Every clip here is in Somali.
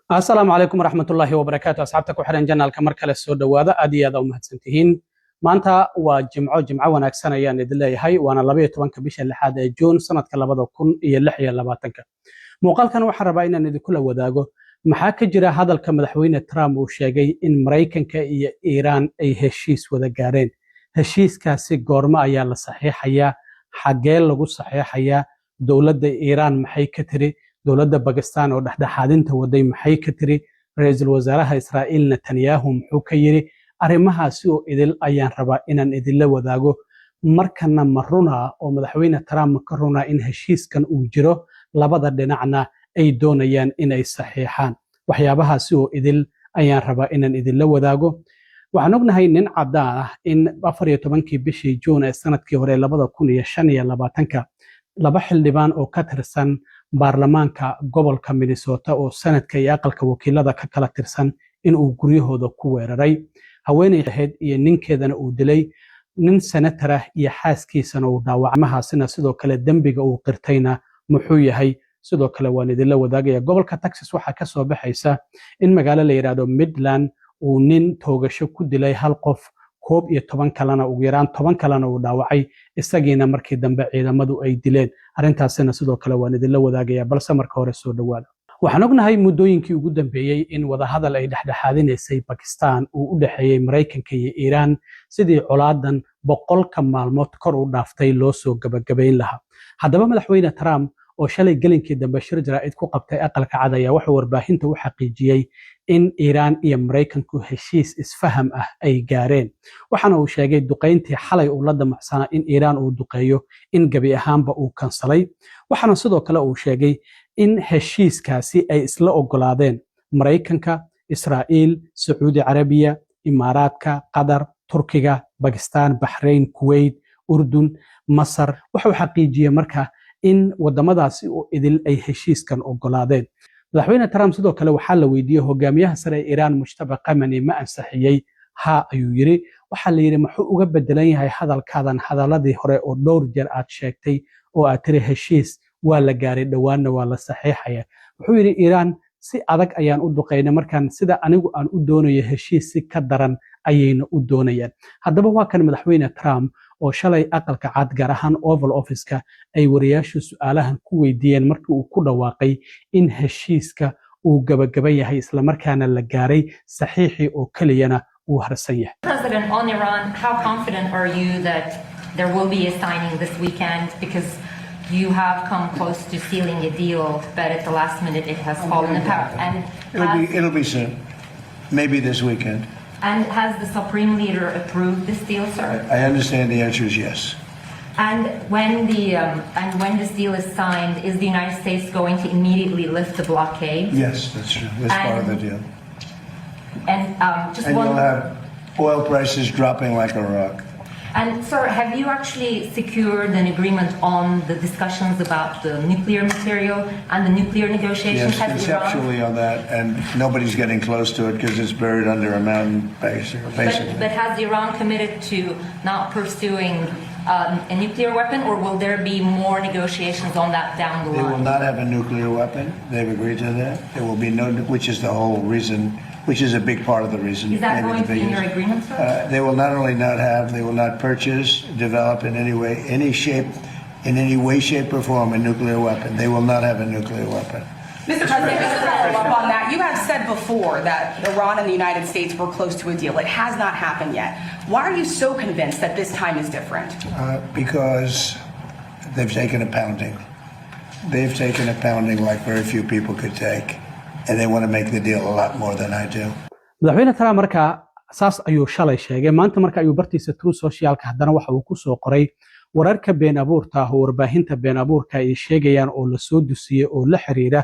Asalaamu calaykum waraxmatullaahi wabarakaatu. Asxaabta ku xiran channelka, mar kale soo dhowaada. Aad iyo aad u mahadsantihiin. Maanta waa Jimco, Jimco wanaagsan ayaan idin leeyahay. Waana 12-ka bisha lixaad ee Juun, sanadka 2026-ka. Muuqaalkan waxaan rabaa inaan idinkula wadaago maxaa ka jira hadalka Madaxweyne Trump uu sheegay in Maraykanka iyo Iiraan ay heshiis wada gaareen. Heshiiskaasi goormo ayaa la saxiixayaa? Xaggee lagu saxiixayaa? Dowladda Iiraan maxay ka tiri? Dowladda Bakistan oo dhexdhexaadinta waday maxay ka tiri? Ra-iisul wasaaraha Israa'iil Netanyahu muxuu ka yiri? Arrimahaasi oo idil ayaan rabaa inaan idinla wadaago. Markana ma runaa oo Madaxweyne Trump ka runaa in heshiiskan uu jiro, labada dhinacna ay doonayaan inay saxiixaan? Waxyaabahaasi oo idil ayaan rabaa inaan idinla wadaago. Waxaan ognahay nin caddaan ah in 14-kii bishii Juun ee sanadkii hore 2025-ka laba xildhibaan oo ka tirsan baarlamaanka gobolka Minnesota oo Senateka iyo aqalka wakiilada ka kala tirsan inuu guryahooda ku weeraray. Haweeney ahayd iyo ninkeedana uu dilay, nin senator ah iyo xaaskiisana uu dhaawacay. Mahaasina sidoo kale dembiga uu qirtayna muxuu yahay? Sidoo kale waan idinla wadaagaya. Gobolka Texas waxaa ka soo baxaysa in magaalo la yidhaahdo Midland uu nin toogasho ku dilay hal qof, 11 kalena, ugu yaraan 10 kalena uu dhaawacay, isagiina markii dambe ciidamadu ay dileen. Arrintaasina sidoo kale waan idinla wadaagaya, balse marka hore soo dhowaada. Waxaan ognahay muddooyinkii ugu dambeeyey in wadahadal ay dhexdhexaadinaysay Bakistan uu u dhexeeyey Maraykanka iyo Iiraan sidii colaadan 100-ka maalmood kor u dhaaftay loo soo gabagabayn lahaa. Haddaba Madaxweyne Trump oo shalay gelinkii dambe shir jaraa'id ku qabtay Aqalka Cad ayaa wuxuu warbaahinta u xaqiijiyey in Iiraan iyo Maraykanku heshiis isfaham ah ay gaareen. Waxaana uu sheegay duqayntii xalay uu la damacsanaa in Iiraan uu duqeeyo in gebi ahaanba uu kansalay. Waxaana sidoo kale uu sheegay in heshiiskaasi ay isla ogolaadeen Maraykanka, Israa'iil, Sacuudi Carabiya, Imaaraadka, Qatar, Turkiga, Bakistan, Baxrayn, Kuwait, Urdun, Masar. Wuxuu xaqiijiyey marka in wadamadaasi oo idil ay heshiiskan ogolaadeen. Madaxweyne Trump sidoo kale waxaa la weydiiyey, hogaamiyaha sare ee Iiraan Mujtaba Khamenei ma ansixiyey? Ha, ayuu yiri. Waxaa la yidhi, muxuu uga bedelan yahay hadalkaadan hadaladii hore oo dhowr jeer aad sheegtay oo aad tiri heshiis waa la gaaray, dhowaanna waa la saxiixaya? Wuxuu yidhi, Iiraan si adag ayaan u duqaynay, markaan sida anigu aan u doonayo heshiis si ka daran ayayna u doonayaan. Haddaba waa kan Madaxweyne Trump oo shalay Aqalka Cad, gaar ahaan Oval Officeka, ay wariyaashu su'aalahan ku weydiiyeen markii uu ku dhawaaqay in heshiiska uu gabagaba yahay, islamarkaana la gaaray, saxiixii oo keliyana uu harsan yahay. President, on Iran, how confident are you that there will be a signing this weekend? Because you have come close to sealing a deal, but at the last minute it has fallen apart. And It'll be soon, maybe this weekend. And has the Supreme Leader approved this deal, sir? I understand the answer is yes. And when this deal is signed, is the United States going to immediately lift the blockade? Yes, that's true. That's part of the deal. And just And one. You'll have oil prices dropping like a rock. And sir, have you actually secured an agreement on the discussions about the nuclear material and the nuclear negotiations? Yes, Has Iran- conceptually on that, and nobody's getting close to it because it's buried under a mountain, basically. But has Iran committed to not pursuing a nuclear weapon, or will there be more negotiations on that down the They will line? Not have a nuclear weapon. They've agreed to that. There will be no, which is the whole reason, which is a big part of the reason. Is that maybe going the to be in your biggest. Agreement, sir? They will not only not have, they will not purchase, develop in any way, any shape, in any way, shape, or form a nuclear weapon. They will not have a nuclear weapon. Mr. President, just to follow up on that, you have said before that Iran and the United States were close to a deal. It has not happened yet. Why are you so convinced that this time is different? Because they've taken a pounding. They've taken a pounding like very few people could take, and they want to make the deal a lot more than I do. Madaxweyne Trump markaa saas ayuu shalay sheegay. Maanta marka ayuu bartiisa Truth Socialka haddana waxa uu ku soo qoray wararka been abuurta ah oo warbaahinta been abuurka ay sheegayaan oo lasoo dusiyey oo la xiriira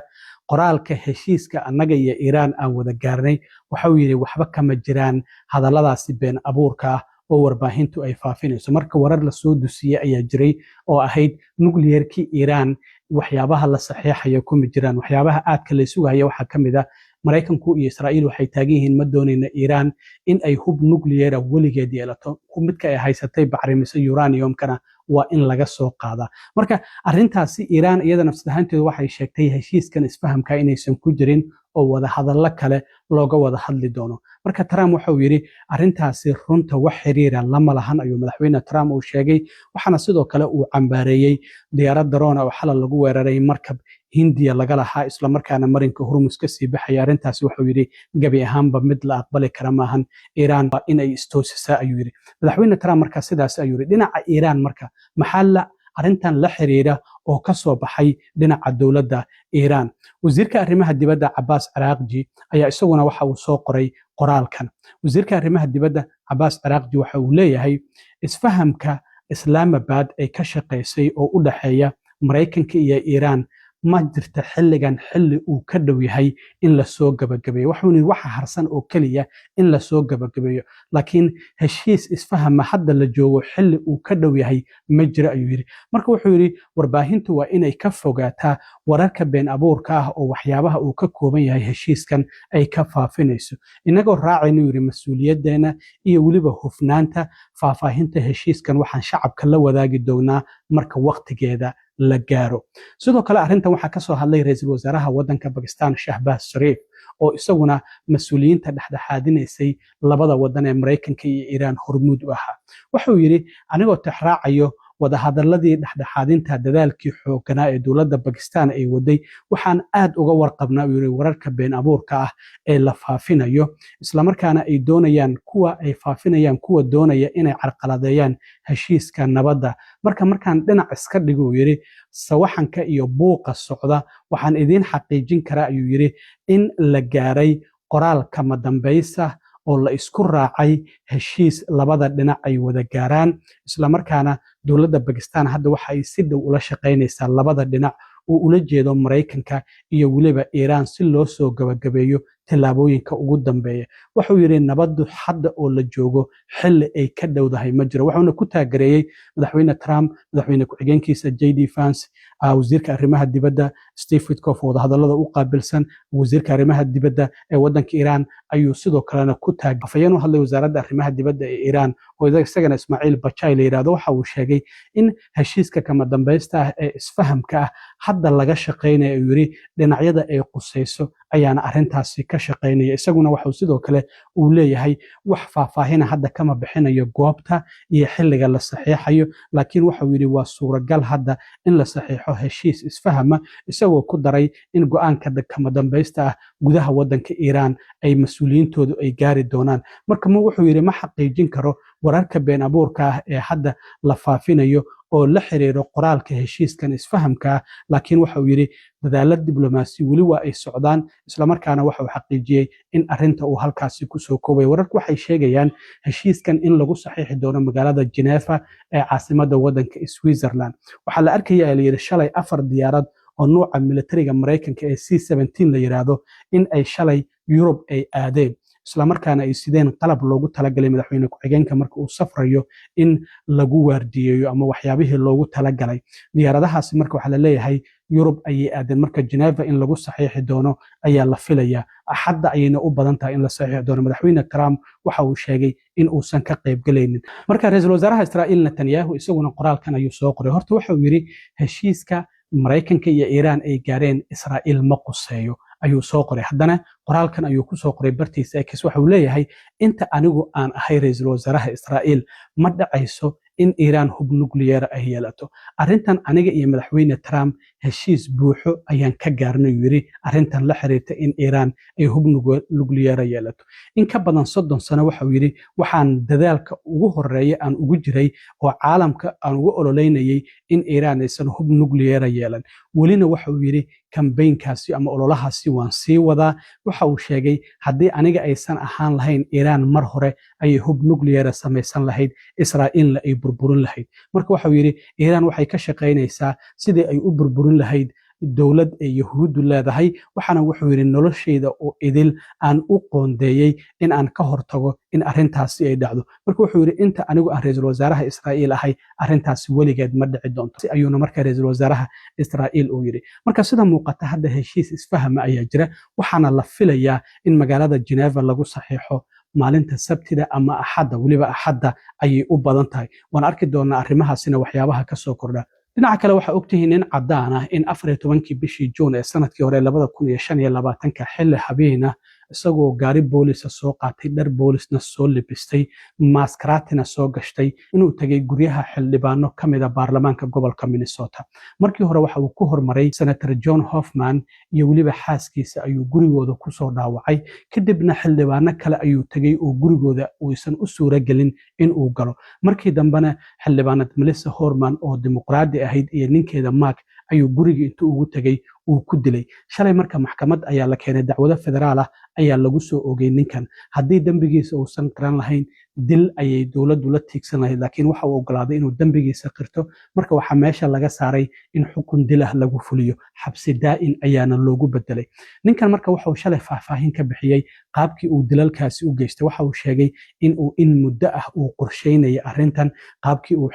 qoraalka heshiiska annaga iyo Iiraan aan wada gaarnay. Waxa uu yidhi, waxba kama jiraan hadalladaasi been abuurka ah oo warbaahintu ay faafinayso. Marka warar lasoo dusiyey ayaa jiray oo ahayd nuclearkii Iiraan waxyaabaha la saxiixayo kuma jiraan. Waxyaabaha aadka la isugu haya waxaa ka mid ah, Maraykanku iyo Israa'iil waxay taagan yihiin ma doonayna Iiraan in ay hub nuclear ah weligeed yeelato, midka ay haysatay bacrimiso uraniumkana waa in laga soo qaadaa. Marka arrintaasi Iiraan iyada nafsad ahaanteedu waxay sheegtay heshiiskan isfahamka inaysan ku jirin. Oo wadahadallo kale looga wada hadli doono. Marka Trump waxa uu yidhi arrintaasi runta wax xiriira lama lahan, ayuu Madaxweyne Trump uu sheegay. Waxaana sidoo kale uu cambaareeyey diyaarad drone oo xalal lagu weeraray markab Hindiya laga lahaa, islamarkaana Marinka Hormus ka sii baxaya. Arrintaasi wuxuu yidhi gebi ahaanba mid la aqbali kara maahan. Iiraan waa in ay istoosisaa, ayuu yidhi Madaxweyne Trump. Marka sidaas ayuu yidhi. Dhinaca Iiraan marka maxaa la arrintan la xiriira oo ka soo baxay dhinaca dowladda Iiraan? Wasiirka arrimaha dibadda Cabaas Caraaqji ayaa isaguna waxa uu soo qoray qoraalkan. Wasiirka arrimaha dibadda Cabaas Caraaqji waxa uu leeyahay isfahamka Islaamabad ay ka shaqaysay oo u dhexeeya Maraykanka iyo Iiraan ma jirta xilligan xilli uu ka dhow yahay in lasoo gabagabeeyo. Waxuuna yidhi waxa harsan oo keliya in lasoo gabagabeeyo, laakiin heshiis isfahama hadda la joogo xilli uu ka dhow yahay ma jiro, ayuu yidhi. Marka wuxuu yidhi warbaahintu waa inay ka fogaataa wararka been abuurka ah oo waxyaabaha uu ka kooban yahay heshiiskan ay ka faafinayso. Inagoo raacaynu, yidhi, mas-uuliyaddeena iyo weliba hufnaanta faahfaahinta heshiiskan, waxaan shacabka la wadaagi doonaa marka waqtigeeda la gaaro. Sidoo kale arrintan waxaa ka soo hadlay ra-iisul wasaaraha waddanka Bakistan, Shahbaaz Shariif, oo isaguna mas-uuliyiinta dhexdhexaadinaysay labada waddan ee Maraykanka iyo Iiraan hormuud u ahaa. Wuxuu yidhi, anigoo tixraacayo wadahadaladii dhexdhexaadinta, dadaalkii xoogganaa ee dowladda Bakistan ay waday, waxaan aad uga warqabnaa, uu yidhi, wararka been abuurka ah ee la faafinayo, islamarkaana ay doonayaan kuwa ay faafinayaan kuwa doonaya inay carqaladeeyaan heshiiska nabadda. Marka markaan dhinac iska dhigo, uu yidhi, sawaxanka iyo buuqa socda, waxaan idiin xaqiijin karaa, ayuu yidhi, in la gaaray qoraal kama dambaysa oo la isku raacay heshiis labada dhinac ay wada gaaraan, islamarkaana dowladda Bakistan hadda waxa ay si dhow ula shaqaynaysaa labada dhinac, uu ula jeedo Maraykanka iyo weliba Iiraan, si loo soo gabagabeeyo tillaabooyinka ugu dambeeya. Wuxuu yidhi nabaddu hadda oo la joogo xilli ay ka dhowdahay ma jiro. Wuxuuna ku taagereeyey Madaxweyne Trump, madaxweyne ku-xigeenkiisa JD Vance, wasiirka arrimaha dibadda Steve Witkoff, wadahadallada u qaabilsan, wasiirka arrimaha dibadda ee waddanka Iiraan ayuu sidoo kalena ku taag. Afhayeen u hadlay wasaaradda arrimaha dibadda ee Iiraan, oo isagana Ismaaciil Bajai la yidhahdo, waxa uu sheegay in heshiiska kama dambaysta ah ee isfahamka ah hadda laga shaqaynaya. Uu yidhi dhinacyada ay qusayso ayaana arrintaasi ka shaqaynaya. Isaguna waxuu sidoo kale uu leeyahay wax faahfaahina hadda kama bixinayo goobta iyo xilliga la saxiixayo, laakiin waxuu yidhi waa suuragal hadda in la saxiixo heshiis isfahama, isagoo ku daray in go'aanka kama dambaysta ah gudaha waddanka Iiraan ay mas-uuliyiintoodu ay gaari doonaan. Marka ma wuxuu yidhi ma xaqiijin karo wararka been abuurka ah ee hadda la faafinayo oo la xiriiro qoraalka heshiiskan isfahamka ah, laakiin waxa uu yidhi dadaalo diblomaasi weli waa ay socdaan, islamarkaana waxa uu xaqiijiyey in arrinta uu halkaasi kusoo koobay. Wararku waxay sheegayaan heshiiskan in lagu saxiixi doono magaalada Geneva ee caasimadda waddanka Switzerland. Waxaa la arkaya, la yidhi, shalay afar diyaarad oo nuuca militariga Maraykanka ee C-17 la yidhaahdo in ay shalay Yurub ay aadeen, islamarkaana ay sideen qalab loogu talagalay madaxweyne ku-xigeenka marka uu safrayo in lagu waardiyeeyo ama waxyaabihii loogu talagalay diyaaradahaasi. Marka waxaa la leeyahay Yurub ayay aadeen. Marka Geneva in lagu saxiixi doono ayaa la filayaa, Axadda ayayna u badan tahay in la saxiixi doono. Madaxweyne Trump waxa uu sheegay in uusan ka qaybgalaynin. Marka ra-iisul wasaaraha Israa'iil Netanyahu isaguna qoraalkan ayuu soo qoray. Horta waxa uu yidhi heshiiska Maraykanka iyo Iiraan ay gaareen Israa'iil ma quseeyo, ayuu soo qoray. Haddana qoraalkan ayuu ku soo qoray bartiisa X. Waxa uu leeyahay inta anigu aan ahay ra-iisul wasaaraha Israa'iil ma dhacayso in Iiraan hub nukliyeer ay yeelato. Arrintan aniga iyo Madaxweyne Trump heshiis buuxo ayaan ka gaarnay, uu yidhi, arrintan la xiriirta in Iiraan ay hub nukliyeera yeelato. In ka badan 30 sano, waxa uu yidhi, waxaan dadaalka ugu horeeya aan ugu jiray oo caalamka aan ugu ololeynayay in Iiraan aysan hub nukliyeera yeelan. Welina, waxa uu yidhi, kambaynkaasi ama ololahaasi waan sii wadaa. Waxa uu sheegay haddii aniga aysan ahaan lahayn, Iiraan mar hore ayay hub nukliyeera samaysan lahayd, Israa'iilna ay burburin lahayd. Marka waxa uu yidhi Iiraan waxay ka shaqaynaysaa sidii ay u burburin lahayd dowlad ay Yahuuddu leedahay. Waxaana, wuxuu yidhi, noloshayda oo idil aan u qoondeeyey in aan ka hortago in arrintaasi ay dhacdo. Marka wuxuu yidhi inta anigu aan ra-iisul wasaaraha Israa'iil ahay, arrintaasi weligeed ma dhici doonto, ayuuna marka ra-iisul wasaaraha Israa'iil uu yidhi. Marka sida muuqata hadda heshiis isfahama ayaa jira, waxaana la filayaa in magaalada Geneva lagu saxiixo maalinta Sabtida ama Axadda. Weliba Axadda ayay u badan tahay. Waan arki doonaa arrimahaasina waxyaabaha ka soo kordha. Dhinaca kale, waxaa ogtihiin nin caddaan ah in 14-kii bishii Juun ee sanadkii hore 2025-ka, xilli habeena, isagoo gaari boolisa soo qaatay, dhar boolisna soo libistay, maaskaratina soo gashtay, inuu tegay guryaha xildhibaano ka mida baarlamaanka gobolka Minnesota. Markii hore waxa uu ku hormaray Senator John Hoffman iyo weliba xaaskiisa ayuu gurigooda kusoo dhaawacay. Kadibna xildhibaano kale ayuu tegay oo gurigooda uusan u suura gelin in uu galo. Markii dambena xildhibaanad Melissa Hortman oo Dimuqraadi ahayd iyo ninkeeda Mark ayuu gurigii intuu ugu tegay uu ku dilay. Shalay marka maxkamad ayaa la keenay, dacwado federaal ah ayaa lagu soo ogay ninkan. Haddii dembigiisa uusan qiran lahayn, dil ayay dowladdu la tiigsan lahayd, laakiin waxa uu ogolaaday inuu dembigiisa qirto. Marka waxaa meesha laga saaray in xukun dilah lagu fuliyo, xabsi daa'in ayaana loogu bedelay ninkan. Marka wuxuu shalay faahfaahin ka bixiyey qaabkii uu dilalkaasi u geystay. Waxa uu sheegay in uu in muddo ah uu qorsheynayay arrintan. Qaabkii uu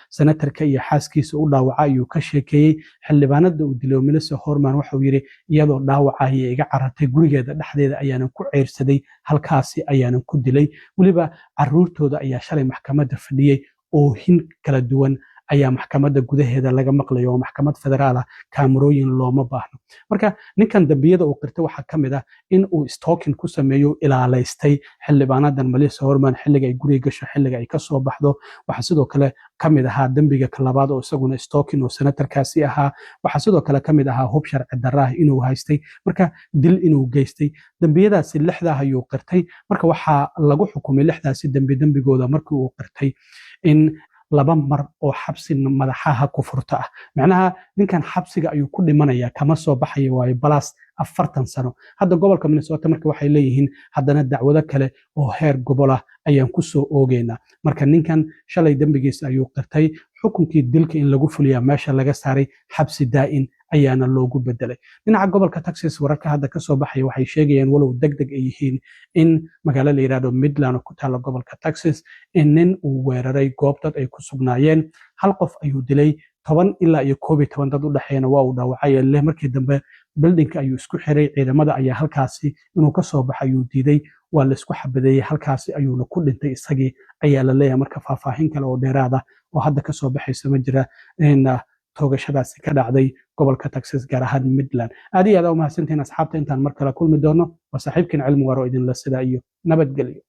senatarka iyo xaaskiisa u dhaawaca ayuu ka sheekeeyey. Xildhibaanada uu dilay, Melissa Hortman, waxauu yidhi iyadoo dhaawaca ayay iga carartay, gurigeeda dhexdeeda ayaanan ku ceyrsaday, halkaasi ayaanan ku dilay. Weliba caruurtooda ayaa shalay maxkamadda fadhiyey, oohin kala duwan ayaa maxkamadda gudaheeda laga maqlayo. Oo maxkamad federaal ah, kaamarooyin looma baahno. Marka ninkan dambiyada uu qirtay waxaa ka mid ah in uu stalking ku sameeyo, ilaalaystay xildhibaanadan Melissa Hortman, xilliga ay guriga gasho, xilliga ay kasoo baxdo. Waxaa sidoo kale ka mid ahaa dembiga labaad oo isaguna stalking oo senatarkaasi ahaa. Waxaa sidoo kale ka mid ahaa hub sharci darro ah inuu haystay, marka dil inuu geystay. Dembiyadaasi lixdaah ayuu qirtay. Marka waxaa lagu xukumay lixdaasi dembi dembigooda markii uu qirtay in laba mar oo xabsi madaxaha ku furta ah. Macnaha ninkan xabsiga ayuu ku dhimanaya, kama soo baxaya, waayo plus 40 sano. Hadda gobolka Minnesota marka waxay leeyihiin haddana dacwado kale oo heer gobol ah ayaan ku soo oogeynaa. Marka ninkan shalay dembigiisa ayuu qirtay, xukunkii dilka in lagu fuliyaa meesha laga saaray, xabsi daa'in ayaana loogu bedelay. Dhinaca gobolka Texas, wararka hadda kasoo baxaya waxay sheegayaan, walow deg deg ay yihiin, in magaalo la yidhahdo Midland oo ku taalla gobolka Texas in nin uu weeraray goob dad ay ku sugnaayeen. Hal qof ayuu dilay, 10 ilaa iyo 11 dad u dhexeeyana waa uu dhaawacay. Leh markii dambe buildingka ayuu isku xiray, ciidamada ayaa halkaasi inuu ka soo baxo ayuu diiday, waa la isku xabadeeyey, halkaasi ayuuna ku dhintay isagii ayaa la leeyahay. Marka faahfaahin kale oo dheeraada oo hadda kasoo baxaysa ma jira in toogashadaasi ka dhacday gobolka Texas, gaar ahaan Midland. Aad iyo aad u mahadsantihiin asxaabta. Intaan mar kale kulmi doono, waa saaxiibkiin Cilmi Waaro, idinla sidaa iyo nabadgelyo.